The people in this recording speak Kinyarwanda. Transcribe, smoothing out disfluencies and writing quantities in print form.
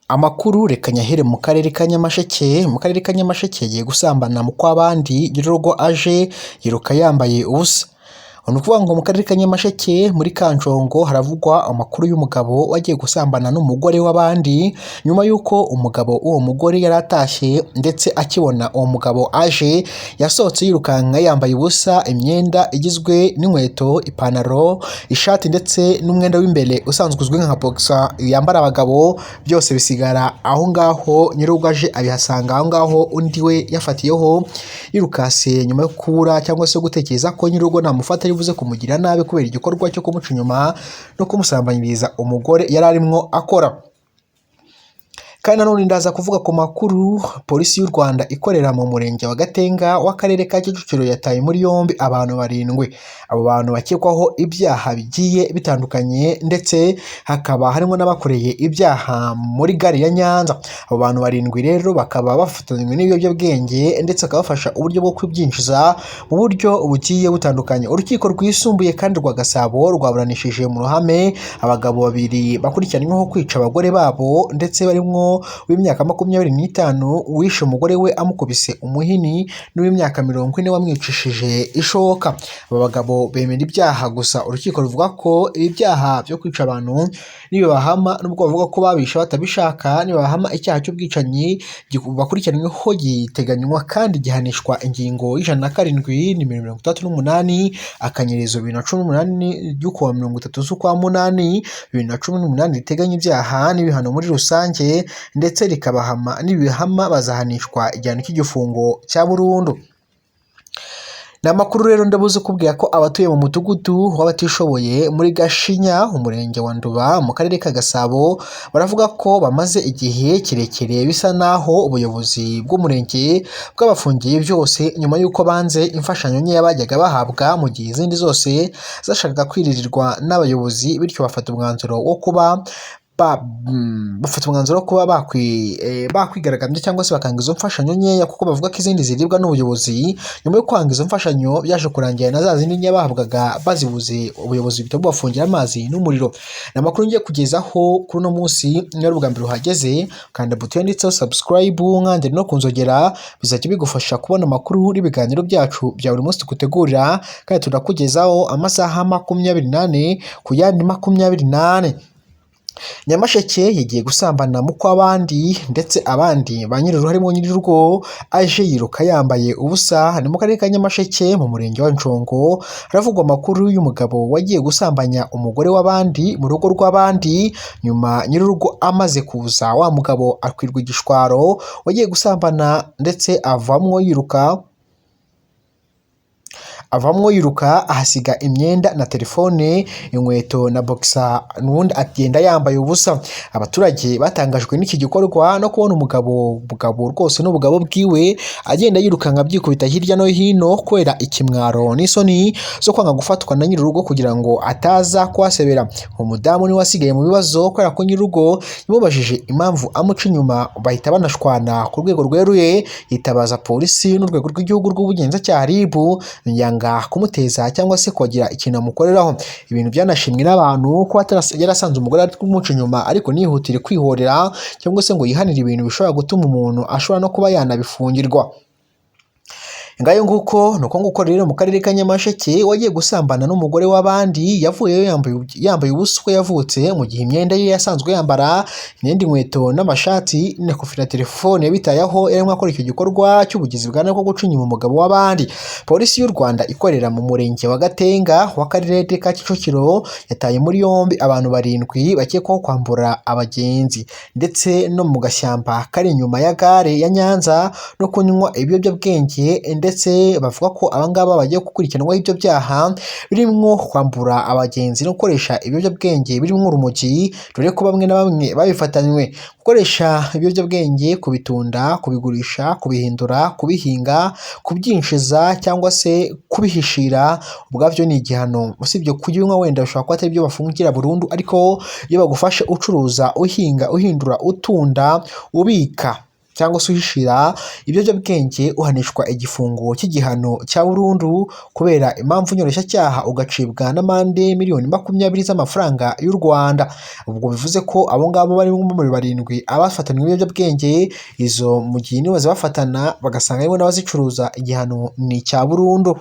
Amakuru reka nyahere mu karere ka Nyamasheke. Mu karere ka Nyamasheke yagiye gusambana mu kw'abandi, nyir'urugo aje yiruka yambaye ubusa. Ni ukuvuga ngo mu karere ka Nyamasheke muri Kanjongo haravugwa amakuru y'umugabo wagiye gusambana n'umugore w'abandi, nyuma y'uko umugabo w'uwo mugore yari atashye ndetse akibona uwo mugabo aje, yasohotse yirukanka yambaye ubusa, imyenda igizwe n'inkweto, ipantaro, ishati ndetse n'umwenda w'imbere usanzwe uzwi nka boxer yambara abagabo, byose bisigara aho ngaho. Nyir'urugo aje abihasanga aho ngaho, undi we yafatiyeho yirukase nyuma yo kubura cyangwa se gutekereza ko nyir'urugo namufata ari buze kumugira nabi kubera igikorwa cyo kumuca inyuma no kumusambanyiriza umugore yari arimo akora. Kandi nanone ndaza kuvuga ku makuru, polisi y'u Rwanda ikorera mu murenge wa Gatenga w'akarere ka Kicukiro yataye muri yombi abantu barindwi. Abo bantu bakekwaho ibyaha bigiye bitandukanye, ndetse hakaba harimo n'abakoreye ibyaha muri gare ya Nyanza. Abo bantu barindwi rero bakaba bafatanywe n'ibiyobyabwenge, ndetse bakabafasha uburyo bwo kubyinjiza mu buryo bugiye butandukanye. Urukiko rwisumbuye kandi rwa Gasabo rwaburanishije mu ruhame abagabo babiri bakurikiranyweho kwica abagore babo, ndetse barimo w'imyaka 25 wishe umugore we amukubise umuhini n'uw'imyaka 40 wamwicishije ishoka. Aba bagabo bemera ibyaha, gusa urukiko ruvuga ko ibi byaha byo kwica abantu nibibahama, nubwo bavuga ko babishe batabishaka, nibabahama icyaha cy'ubwicanyi bakurikiranyweho giteganywa kandi gihanishwa ingingo ya 107 nimero 68 akanyerezo 2018 ry'ukuwa 30 z'ukwa 8 2018 riteganya ibyaha n'ibihano muri rusange, ndetse rikabahama, nibihama bazahanishwa igihano cy'igifungo cya burundu. Ni amakuru rero ndabuze kubwira ko abatuye mu mudugudu w'abatishoboye muri Gashinya, umurenge wa Nduba, mu karere ka Gasabo, baravuga ko bamaze igihe kirekire bisa naho ubuyobozi bw'umurenge bwabafungiye byose, nyuma y'uko banze imfashanyo nkeya bajyaga bahabwa mu gihe izindi zose zashakaga kwiririrwa n'abayobozi, bityo bafata umwanzuro wo kuba bakwigaragambya cyangwa se bakanga izo mfashanyo nkeya, kuko bavuga ko izindi ziribwa n'ubuyobozi. Nyuma yo kwanga izo mfashanyo, byaje kurangira na za zindi nkeya bahabwaga bazibuze, ubuyobozi buhita bubafungira amazi n'umuriro. Ni amakuru ngiye kugezaho kuri uno munsi. Niba ari ubwa mbere uhageze, kanda buto yanditseho subscribe, nkandira no kunzogera, bizajya bigufasha kubona amakuru n'ibiganiro byacu bya buri munsi tugutegurira kandi tunakugezaho amasaha 24 ku yandi 24. Nyamasheke yagiye gusambana mu kw'abandi, ndetse abandi ba nyir'urugo harimo nyir'urugo aje yiruka yambaye ubusa. Ni mu karere ka Nyamasheke mu murenge wa Njongo haravugwa amakuru y'umugabo wagiye gusambanya umugore w'abandi mu rugo rw'abandi. Nyuma nyir'urugo amaze kuza, wa mugabo akwirwa igishwaro wagiye gusambana, ndetse avamwo yiruka ahasiga imyenda na telefone, inkweto na boxer, n'ubundi agenda yambaye ubusa. Abaturage batangajwe n'iki gikorwa no kubona umugabo bugabo rwose n'ubugabo bwiwe agenda yirukanka abyikubita hirya no hino kubera ikimwaro n'isoni zo kwanga gufatwa na nyir'urugo kugira ngo ataza kuhasebera. Umudamu niwe wasigaye mu bibazo kubera ko nyir'urugo yamubajije impamvu amuca inyuma, bahita banashwana ku rwego rweruye, yitabaza polisi n'urwego rw'igihugu rw'ubugenzacyaha RIB, yanga kumuteza cyangwa se kugira ikintu amukoreraho. Ibintu byanashimwe n'abantu ko yarasanze umugore ari kumuca inyuma, ariko ntihutire kwihorera cyangwa se ngo yihanire ibintu bishobora gutuma umuntu ashobora no kuba yanabifungirwa. Ngayo nguko, ni uko nguko rero mu karere ka Nyamasheke wagiye gusambana n'umugore w'abandi yavuyeyo yambaye ubusa uko yavutse, mu gihe imyenda ye yasanzwe yambara, imyenda, inkweto n'amashati na kofi na telefone yabitayeho yarimo akora icyo gikorwa cy'ubugizi bwa nabi bwo guca inyuma umugabo w'abandi. Polisi y'u Rwanda ikorera mu murenge wa Gatenga w'akarere ka Kicukiro yataye muri yombi abantu barindwi bakekwaho kwambura abagenzi ndetse no mu gashyamba kari inyuma ya gare ya Nyanza no kunywa ibiyobyabwenge, ndetse bavuga ko abangaba bagiye gukurikiranwaho ibyo byaha birimo kwambura abagenzi no gukoresha ibiyobyabwenge birimo urumogi, dore ko bamwe na bamwe babifatanywe. Gukoresha ibiyobyabwenge, kubitunda, kubigurisha, kubihindura, kubihinga, kubyinjiza cyangwa se kubihishira ubwabyo ni igihano. Usibye kubinywa wenda bishobora kuba atari byo bafungira burundu, ariko iyo bagufashe ucuruza, uhinga, uhindura, utunda, ubika cyangwa se uhishira ibiyobyabwenge uhanishwa igifungo cy'igihano cya burundu kubera impamvu nyoroshyacyaha, ugacibwa n'amande 20 miliyoni z'amafaranga y'u Rwanda. Ubwo bivuze ko abo ngabo bari muri barindwi abafatanywe ibiyobyabwenge, izo mu gihe nibaza bafatana bagasanga harimo n'abazicuruza, igihano ni icya burundu.